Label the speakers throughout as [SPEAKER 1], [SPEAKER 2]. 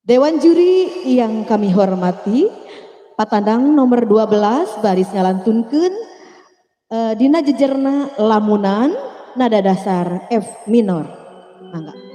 [SPEAKER 1] Dewan juri yang kami hormati, patandang nomor 12 baris ngalantunkeun dina jejerna lamunan nada dasar F minor. Mangga.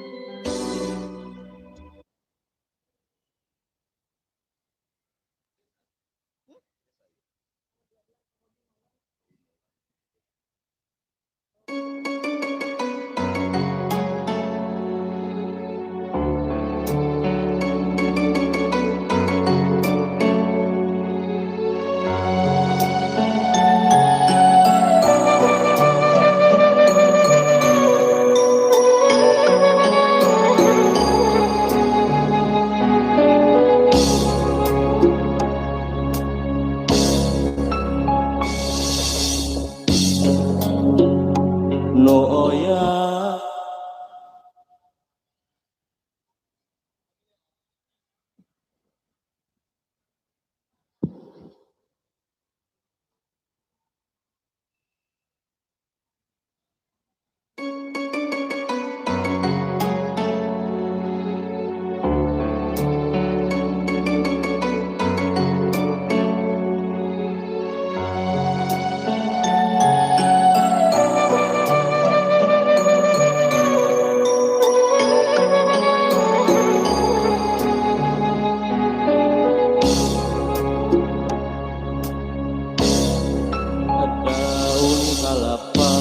[SPEAKER 2] Daun kalapa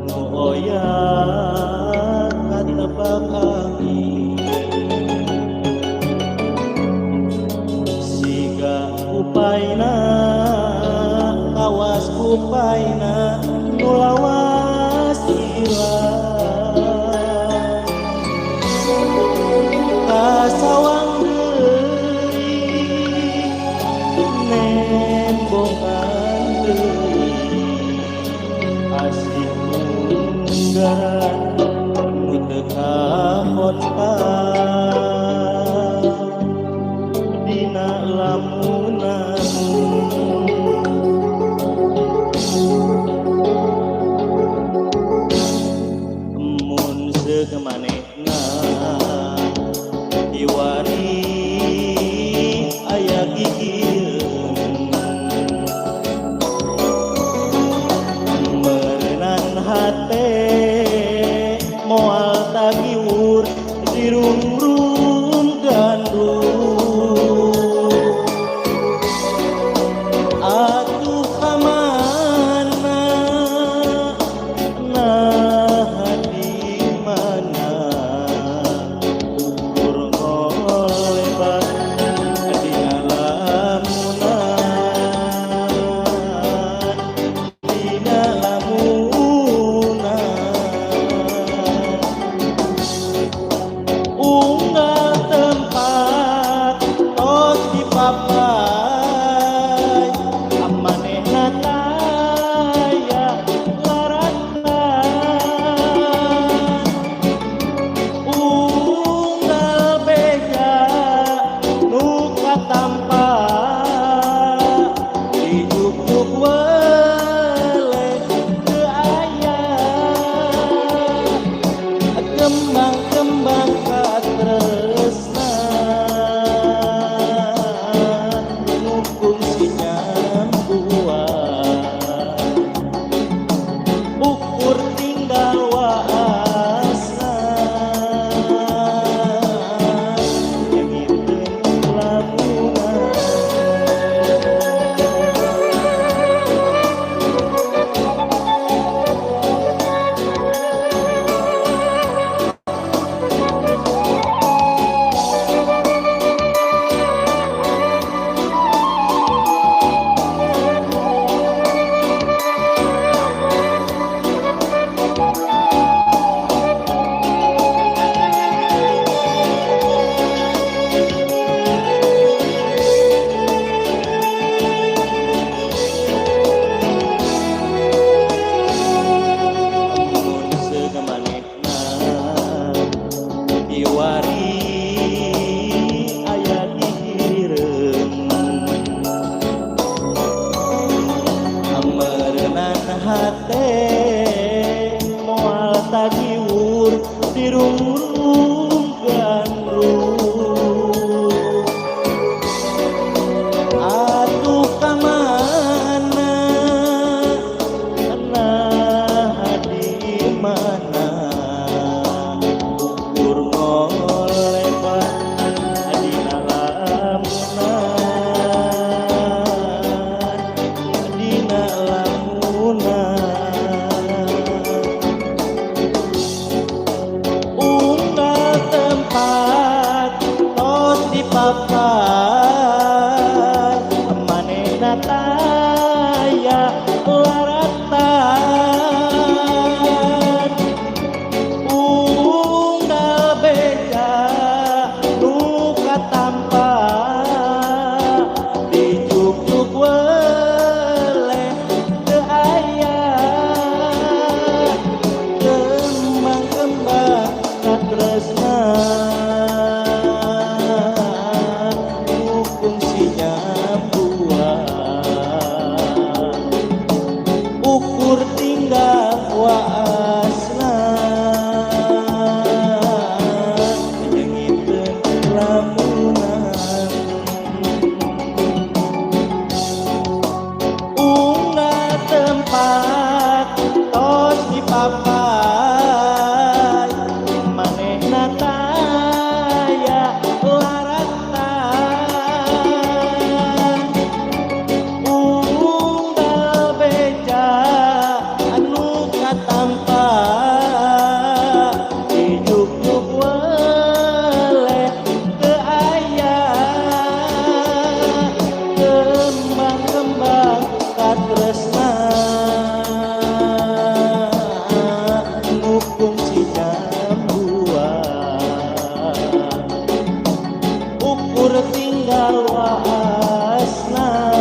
[SPEAKER 2] nu oyak katebak angin, siga kupaina kawas kupaina nu lawas hilang kasawang deui nembongan deui asih unggaran nu teu kahontal dina lamunan. Mun seuk manehna kiwari aya gigieun, meureunan hate moal tagiwur dirungrum gandrung. Atuh kamana, nah di mana ukur ngolebat dina lamunan, dina lamunan. Unggal. Ngolebat dina lamunan, dina lamunan. Unggal tempat tos dipapai, manehna taya laratan. Unggal beja nu katampa, dijugjug weleh teu aya. Kembang-kembang katresna nu kungsi nyambuhan, ukur tinggal waasna nyengiteun lamunan. Unggal tempat tos dipapai, manehna taya laratan. Unggal beja anu katampa, dijugjug weleh teu aya. Kembang-kembang katresna nu kungsi nyambuhan, ukur tinggal waasna.